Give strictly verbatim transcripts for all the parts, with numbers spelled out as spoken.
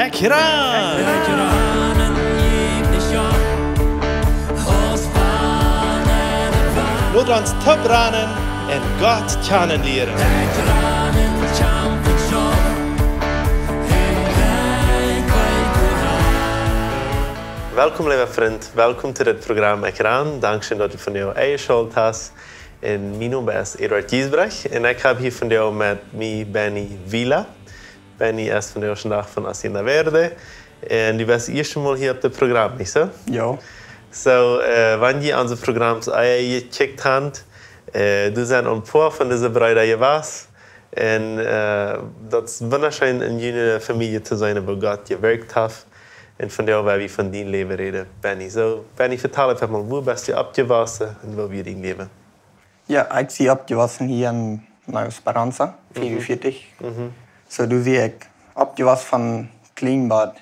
Ekjran! Lot ons toop ranen un Gott kjanen lieren. Welkom, leewa Frint. Welkom to dit Program Ekjran. Dankscheen, daut du vondoag enjeschalt hast. Un mien Nomen es Eduard Giesbrecht un ekj hab hia vondoag met mie Benny Wieler. Benny es vondoag dän Dach von Hacienda Verde. Un du best daut ieeschte Mol hia opp daut Program, nich soo? Jo. Soo, äh, wan jie onse Programs ea jekjikjt han, äh, doa sent een poa von dise Breeda jewast. Un, äh, daut es wundascheen, en june Famielje to seenen, wua Gott jewirkjt haft. Un vondoag woa wie von dien Läwen räden, Benny. Soo, Benny, vetal eefach mol, wua best du oppjewossen un woo wia dien Läwen? Jo, ekj sie oppjewossen hia en Nueva Esperanza, Mhm. vea un vieetich. Mhm. Soo, doa sie ekj oppjewossen von kjlien bat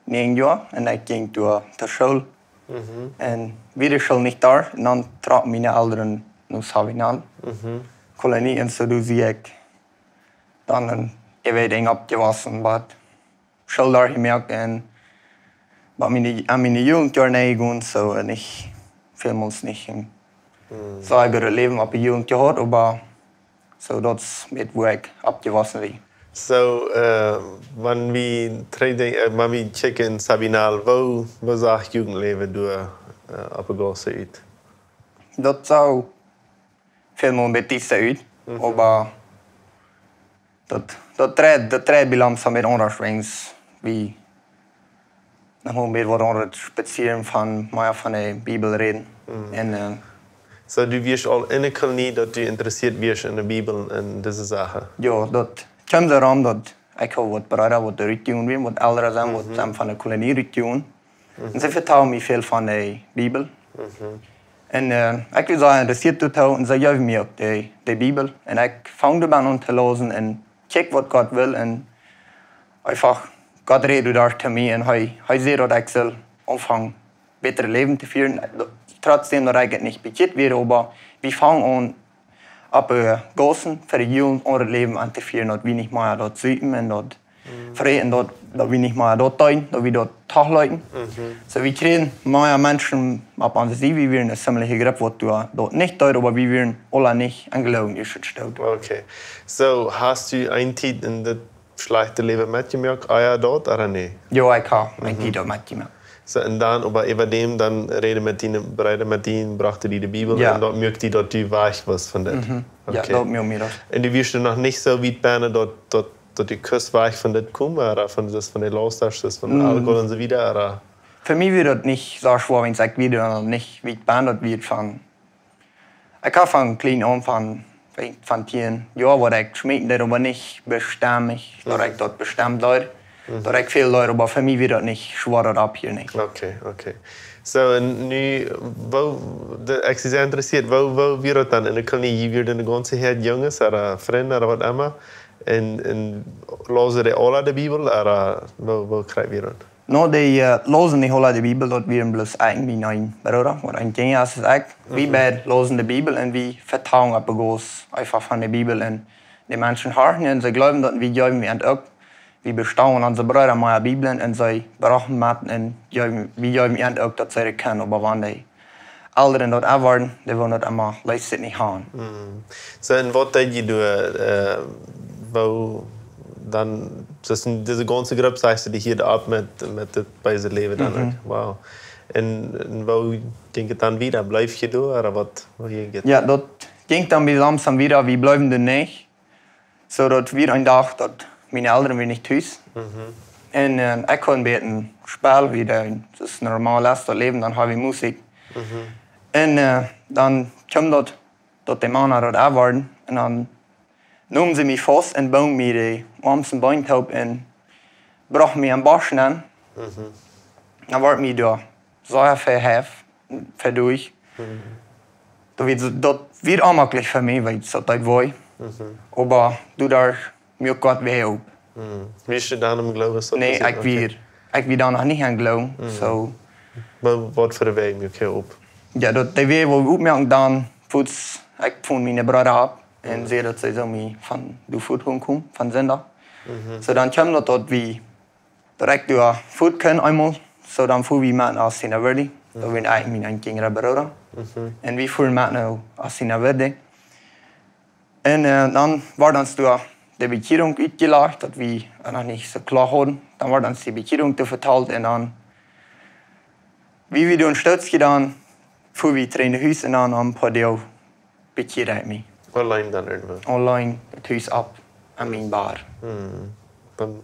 näajen Joa un ekj jinkj doa to School. Mhm. Un wia de School nich doa, un dan trocken miene Elren no Sabinal Mhm. Kolonie un soo, doa sie ekj dan en, ekj weet, enj oppjewossen, bat School doa jemoakt un bat miene, aun miene Jugendjoaren enjegonen, soo, un ekj väl mol nich en Mm. soo een goodet Läwen opp de Jugend jehaut, oba soo, daut es met wua ekj oppjewossen sie. Soo, äh, wan wie trigj denkjen, äh, wan wie kjikjen en Sabinal, woo, woo sach Jugendläwen doa, äh, opp de Gauss ut? Daut sach väl mol een bät diesta ut, Mhm. oba daut, daut dreit, daut dreit bie langsom met aundasch, wiels wie noch een bät waut aundasch spazieren von, mea von de Bibel räden. Mhm. Un, äh, Soo, du wieescht aul en de Kolonie, daut du interessieet wieescht en de Bibel un dise Sachen? Jo, daut kjeem doaromm, daut ekj haud waut Breeda, waut doa rutjegonen wieren, waut Elren sent, waut Mhm. sent von de Kolonie rutjegonen. Mhm. Un see vetalden mie väl von de Bibel. Mhm. Un, äh, ekj wia sea interessieet doatoo un see jeewen mie uk de, de Bibel. Un ekj funk doabie aun to läsen un kjikj waut Gott well. Un eefach, Gott räd doa to mie un hee, hee säd daut ekj sull aunfangen bätret Läwen to fieren. Trotzdäm daut ekj et nich bekjieet wia, oba wie fungen aun opp de Gaussen fa de Jugend aundret Läwen auntofieren, daut wie nich mea daut supen un daut Mm. fräten, daut, daut wie nich mea daut deeden, daut wie daut toch leeten. Mhm. Soo, wie kjrieejen mea Menschen opp onse Sied, wie wieren eene ziemliche Grupp, waut doa daut nich deed, oba wie wieren aula nich aum Gloowen jestalt. Okay. Soo, hast du eene Tiet en daut schlajchte Läwen metjemoakt, ea daut, ooda nä? Jo, ekj hab eene Mhm. Tiet daut metjemoakt. Soo, un dan, oba äwa däm, dan räden met diene Breeda, met dee brochten die de Bibel, Jo. un daut muak die daut du wajch wieescht von dit. Mhm. Jo, Okay. daut muak mie daut. Un du wieescht noch nich soo wiet bennen daut, daut, daut du kust wajch von dit komen, ooda von, daut von de Last, daut von Mhm. Alkohol un soo wieda, ooda? Fa mie wia daut nich soo schwoa, wiels ekj wia noch nich wiet bennen, daut wia von Ekj hab von kjlien aun, von, von tieen Joa, waut ekj schmeekjen deed, oba nich bestemmich, daut Mhm. ekj daut bestemt deed, Mhm. daut ekj väl deed, oba fa mie wia daut nich schwoa, daut opphieren, nä. Okay, okay. Soo, un nu, woo, de, ekj sie sea interessieet, woo, woo wia daut dan en de Kolonie? Wia daut eene gaunze Häad Junges, ooda Frind, ooda waut emma? Un, un läsen dee aula de Bibel, ooda woo, woo kjrieech wie daut? No, dee, äh, läsen nich aula de Bibel, daut wieren bloos ekj un mien een Brooda, waut een Kjint es aus ekj. Wie Mhm. beid läsen de Bibel un wie vetalden opp de Gauss eefach von de Bibel un de Menschen horchten un see jleewden daut un wie jleewden wie uk. Wie bestalden onse Breeda mea Bibeln un see brochten met un jleewden, wie jleewden uk daut see daut kunnen, oba wan dee Elren daut aunworden, dee wullen daut emma leefst nich haben. Mm. Soo, un waut deed jie doa, äh, woo dan, daut es en dise gaunze Grupp, sajchst du, dee hieed opp met, met daut beese Läwen dan Mhm. uk. Wow. Un, un woo jinkj et dan wieda? Bleeft jie doa, ooda waut, woo jinkj et? Jo, daut jinkj dan bie langsom wieda, wie bleewen doa nich. Soo daut wia een Dach, daut miene Elren wieren nich tus. Mhm. Un, äh, ekj kunn een bät spelen, wie daut es normal es, daut Läwen, dan hab wie Musikj. Mhm. Un, äh, dan kjeem daut, daut de Mana daut aunworden. Un dan neemen see mie faust un bungen mie de Oarms un Been toop un brochten mie em Bosch aun. Mhm. Dan wort mie doa sea väl Heff, väl derch. Mhm. Daut wia, daut wia onjemakjlich fa mie, wiels daut deed wee. Mhm. Oba doaderch muak Gott wada opp. Mhm. Wieescht du dan em Gloowen? Nä, ekj wia, ekj wia dan noch nich em Gloowen, Mhm. soo. Oba waut fa de Wäaj muak hee opp? Jo, daut, dee wia woo oppmoaken dan, fuaz ekj von miene Breeda auf un Mhm. säd daut see sullen mie von doa fuat holen komen, von Sindach. Mhm. Soo dan kjeem daut, daut wie Daut ekj doa fuat kunn eemol, soo dan fua wie met no Osina Verde. Doa wia ekj un mien een jinjra Brooda. Un wie fuaren met no Osina Verde. Un äh, dan wort ons doa de Bekjierunk utjelajcht, daut wie noch nich soo kloa hauden. Dan wort ons de Bekjierunk doa vetalt un dan, wie wie doa stootst jedonen, fua wie trigj no Hus un dan no een poa Doag bekjieed ekj mie. Auleen dan irjentwua? Auleen, daut Hus opp, aun mien Bad. Dan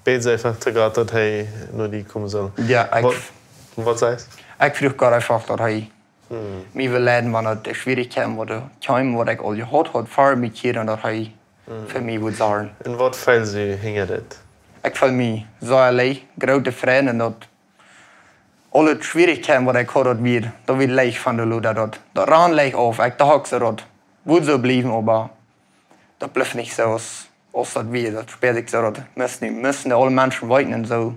bäd see eefach to Gott, daut hee no die komen saul. Jo, ekj, waut, waut sajchst? Ekj fruach Gott eefach, daut hee mie wull leiden, wan daut de Schwierichkjeiten, waut doa kjeemen, waut ekj aul jehaut haud, ver mie kjieren, daut hee fa mie wudd sorjen. Un waut feelst du hinja dit? Ekj feel mie soo auleen, groote Fräd un daut aule Schwierichkjeiten, waut ekj haud, daut wia, daut wia leicht von de Loda, daut, daut rand leicht auf. Ekj docht soo, daut wudd soo bliewen, oba daut bleef nich soo aus, aus daut wia. Daut späad ekj soo, daut musten, musten de aule Menschen weeten un soo.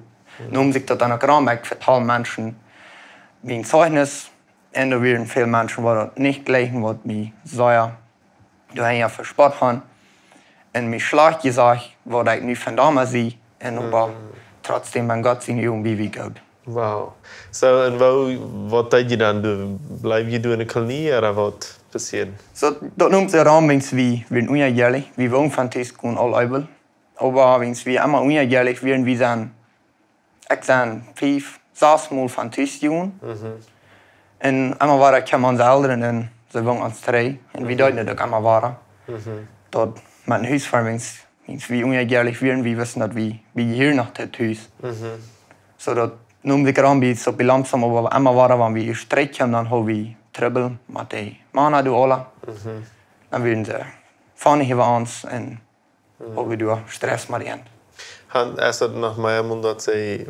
Neem sikj daut dan uk rom, ekj vetald Menschen mien Zeugnis. Un doa wieren väl Menschen, waut daut nich jlikjen, waut mie sea doa hinja vespott han un mie schlajcht jesajcht, waut ekj nu vondoag sie, un oba trotzdäm en Gott siene Uagen wia wie goot. Wow. Soo, un woo, waut deed jie dan? Du, bleef jie doa enne Kolonie, ooda waut passieed? Soo, daut nemt sikj rom, wiels wie wieren unjajäajlich, wie wullen von Tus gonen aul äwel. Oba wiels wie emma unjajäajlich wieren, wie sent, ekj sie fief, sas Mol von Tus jegonen. Un emma wada kjeemen onse Elren un see wullen ons trigj. Un wie deeden daut uk emma wada. Daut met een Hus ver, wiels, wiels wie unjajäajlich wieren, wie wisten, daut wie, wie jehieren noch to Tus. Soo daut nemt sikj rom, wie soo bie langsom, oba emma wada, wan wie ieescht trigj kjeemen, dan haud wie Trubbel met de Mana doa aula. Dan wieren see funny äwa ons un haud wie doa Stress met an. Han, es daut noch mea Mol, daut see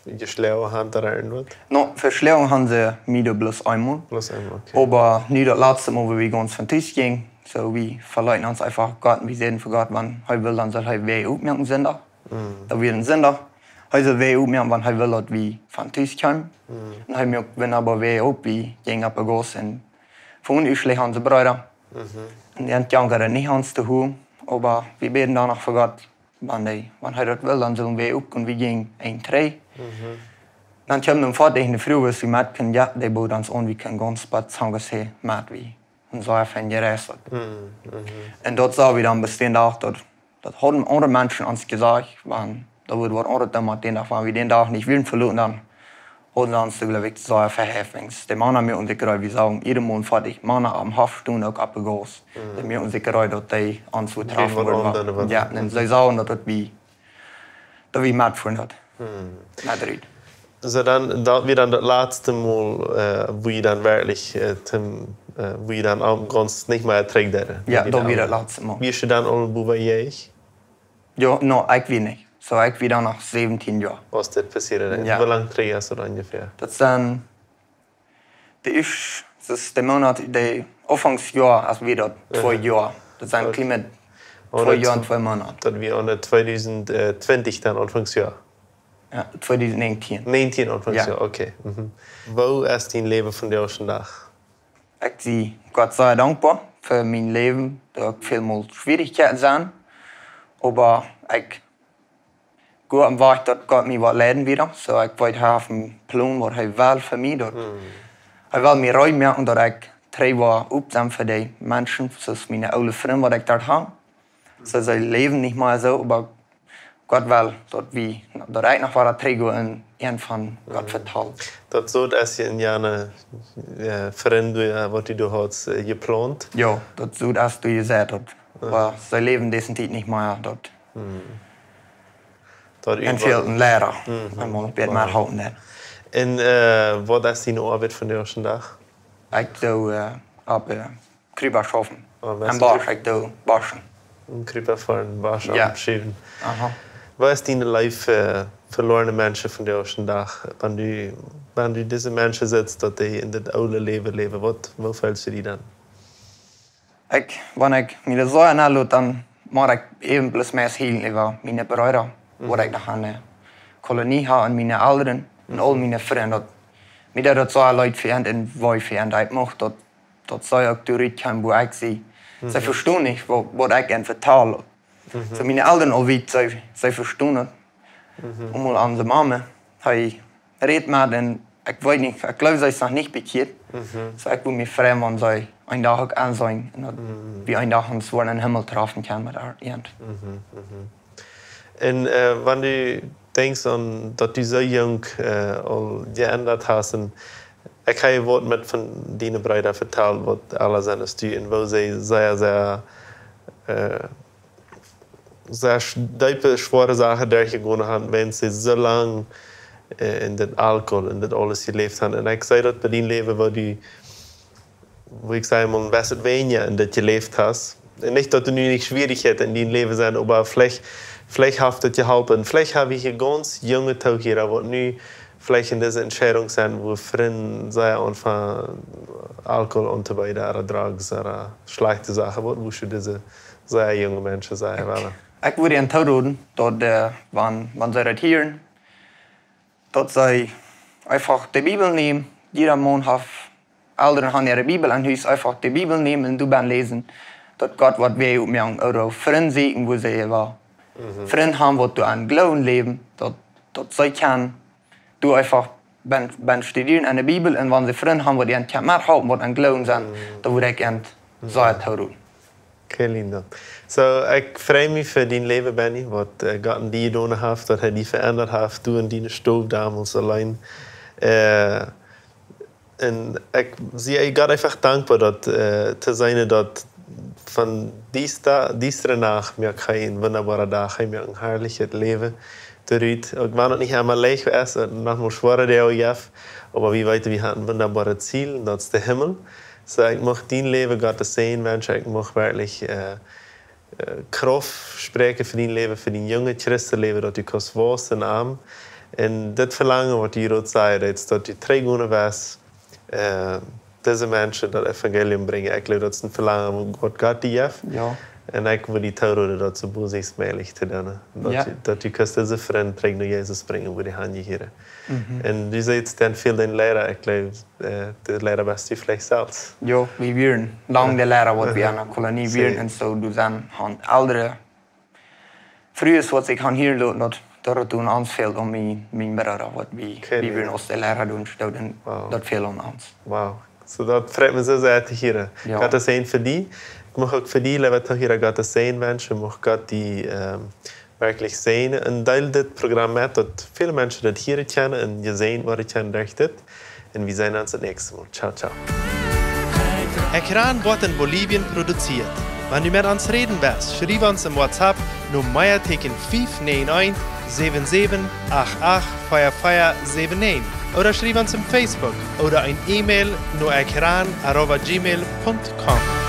jeschlonen han ooda irjentwaut? No, veschlonen han see mie doa bloos eemol. Bloos eemol, okay. Oba nu daut latste Mol, wua wie gaunz von Tus jinjen, soo wie veleeten ons eefach Gott, wie säden fa Gott, wan hee well, dan saul hee Wäaj opmoaken Sindach. Daut wia een Sindach. Hee saul Wäaj opmoaken, wan hee well, daut wie von Tus kjeemen. Un hee muak wundaboa Wäaj op, wie jinjen opp de Gauss un von ieescht han see Breeda. Un dee hauden nich ons to holen, oba wie bäden dan noch fa Gott, wan dee, wan hee daut well, dan sullen wie uk, un wie jinjen een trigj. Dan kjeem dan foadich ne Fru, wua wie met kunnen, jo, dee bood ons aun, wie kunnen gaunz bat San José met, wie, un soo haud wie jereist. Un daut sach wie dan bie dän Dach, daut, daut hauden aundre Menschen ons jesajcht, wan daut wudd waut aundret dan met dän Dach, wan wie dän Dach nich wudden veloten, dan hauden see ons, jleew ekj, sea vehäft. De Mana muaken sikj reed, wie sagen, jieda Mol foadich Mana aum Hoff stonen, uk opp de Gauss. Dee muaken sikj reed, daut dee ons wudden trafen, waut wudden aundre, jo, un see sagen, daut, daut wie, daut wie met fuaren, daut. Met rut. Soo dan, daut wia dan daut latste Mol, äh, wua jie dan werkjlich, äh, toom, äh, wua jie dan aum gaunz nich mea trigj deeden? Jo, daut wia daut latste Mol. Wia jie dan aul bowa jäajich? Jo, no, ekj wia nich. Soo, ekj wia dan noch säwentieen Joa. Aus dit passieed es. Jo. Woo lang trigj es daut onjefäa? Daut sent, de ieescht, daut es de Moonat, de Aunfangs Joa, aus wie daut twee Joa. Daut sent kjliene twee Joa un twee Moonat. Daut wia aune tweedusent twintich dan Aunfangs Joa? Jo, tweedusent näajentieen. Näajentieen Aunfangs Joa, okay. Woo es dien Läwen vondoag dän Dach? Ekj sie Gott sea dankboa fa mien Läwen, doa uk väl Mol Schwierichkjeiten sent. Oba ekj go opp een Wajch, daut Gott mie woat leiden wada. Soo, ekj weet, hee haft een Plon, waut hee well fa mie. Daut, hee well mie reed moaken, daut ekj trigj woa opp sennen fa de Menschen, soo aus miene oole Frind, waut ekj doa haud. See, see läwen nich mea soo, oba Gott well, daut wie, daut ekj noch wada trigj go un an von Gott vetal. Daut soo, aus jie en jane, äh, Frind, äh, waut jie doa hauden, äh, jeplont? Jo, daut soo, aus du jesajcht hast. Oba see läwen dise Tiet nich mea, daut. Daut en äwa- fält een Liera. Eemol opp eemol halpen dan. Un, äh, waut es diene Oabeit vondoag dän Dach? Ekj doo, äh, opp, äh, Kjriba schaufen. Oh, en Bosch, ekj doo Boschen. Een Kjriba fa een Bosch, jo, aufschuwen. Aha. Waut es diene Leew fa, äh, veloarne Menschen vondoag dän Dach? Wan du, wan du dise Menschen sitst, daut dee en daut oole Läwen läwen, waut, woo feelst du die dan? Ekj, wan ekj mie daut soo aunhia, dan mott ekj äwen bloos mea hieren äwa miene Breeda, waut ekj noch aun de Kolonie hab, un miene Elren, un aul miene Frind. Daut, mie deed daut soo leet fa an un wee fa an. Ekj mucht daut, daut see uk trigj komen, wua ekj sie. See vestonen nich, waut, waut ekj an vetal. Soo, miene Elren aul wiet, see, see vestonen daut. Mhm. Eemol aun de Mame. Hee räd met un ekj weet nich, ekj jleew, see es noch nich bekjieet. Mhm. Soo ekj wull mie freien, wan see een Dach uk aun sennen. Un daut wie een Dach ons woaren em Himmel träfen kjennen met äa Ieescht. Mhm, mhm. Un, äh, wan du denkjst aun daut du soo junk, äh, aul jeendat hast, un ekj hab waut met von diene Breeda vetalt, waut aula sent aus du, un woo see sea, sea, äh, sea sch-, deepe, schwoare Sachen derchjegonen haben, wiels see soo lang, äh, en daut Alkohol, en daut aules jeläft haben. Un ekj see daut bie dien Läwen, woo du, woo ekj saj, mau een bät weinja en daut jeläft hast. Un nich daut du nu nich Schwierichkjeiten en dien Läwen sent, oba veleicht, veleicht haft daut jeholpen. Veleicht hab wie hia gaunz junge Toohiera, waut nu veleicht en dise Entscheidunk sent, wua Frind sea aunfangen Alkohol auntobeeden, ooda Drugs, ooda schlajchte Sachen, waut wurscht du dise sea junge Menschen sajen wellen? Ekj wudd an toroden, daut, äh, wan, wan see daut hieren, daut see eefach de Bibel nämen, jieda Maun haft, Elren haben äare Bibel aum Hus, eefach de Bibel nämen un doabie läsen, daut Gott waut wia oppmoaken, ooda Frind sieekjen, wua see wellen. Mhm. Frind haben, waut doa aun Gloowen läwen, daut, daut see kjennen doa eefach bie, bie studieren aun de Bibel, un wan see Frind haben, waut an kjennen methalpen, waut aun Gloowen sent, mhm, dan wudd ekj an, mhm, sea toroden. Qué lindo. Soo, ekj frei mie fa dien Läwen, Benny, waut, äh, Gott en die jedonen haft, daut hee die veendat haft, du en diene Stow donmols auleen. Äh, un ekj sie Gott eefach dankboa, daut, äh, to seenen, daut von dee, dee Nacht moakt hee een wundaboaren Dach, hee moakt een harlichet Läwen doaderch. Uk wan daut nich emma leicht es, un noch mol schwoare Doag jeef, oba wie weeten, wie haben een wundaboaret Ziel, un daut es de Himmel. Soo, ekj mucht dien Läwen Gott sienen wenschen, ekj mucht werkjlich, äh, äh, Krauft spräakjen fa dien Läwen, fa dien junget Christenläwen, daut du kaust wausen aun am. Un dit Velangen, waut du doa sajchst, daut, daut du trigj gonen woascht, äh, dise Menschen daut Evangelium brinjen. Ekj jleew, daut es een Velangen, waut Gott die jeft. Jo. Un ekj wudd die toroden, daut soo boolt aus mäajlich to doonen. Daut, jo, du, daut du kaust dise Frind trigj no Jesus brinjen, wua dee han jehieren. Mhm. Un du sajchst dan väl dän Liera, ekj jleew, äh, de Liera best du veleicht selfst. Jo, wie wieren lang de Liera, waut wie, aha, aun de Kolonie wieren. Soo. Un soo, doa sent aun aundre Frues, waut ekj han hieren loten, daut, daut et aun ons fält, aun mien, mien Brooda, waut wie, okay, wie wieren aus de Liera doonen stonen, wow, daut fält aun ons. Wow. Soo, daut freit mie soo sea to hieren. Jo. Gott siene fa die. Ekj mucht uk fa die, leewe Toohiera, Gott sienen wenschen, mucht Gott die, ähm, werkjlich säajnen. Un deel dit Program met, daut väle Menschen daut hieren kjennen un jesäajent woaren kjennen derch dit. Un wie seenen ons daut näakjste Mol. Ciao, ciao. Ekran woat en Bolivien produziert. Wan du met ons räden west, schriew ons em WhatsApp no mea Tieekjen fief näajen eent, säwen säwen, acht acht, vea vea säwen näajen. Ooda schriew ons em Facebook ooda een E-Mail no ekran arroba gmail punkt com.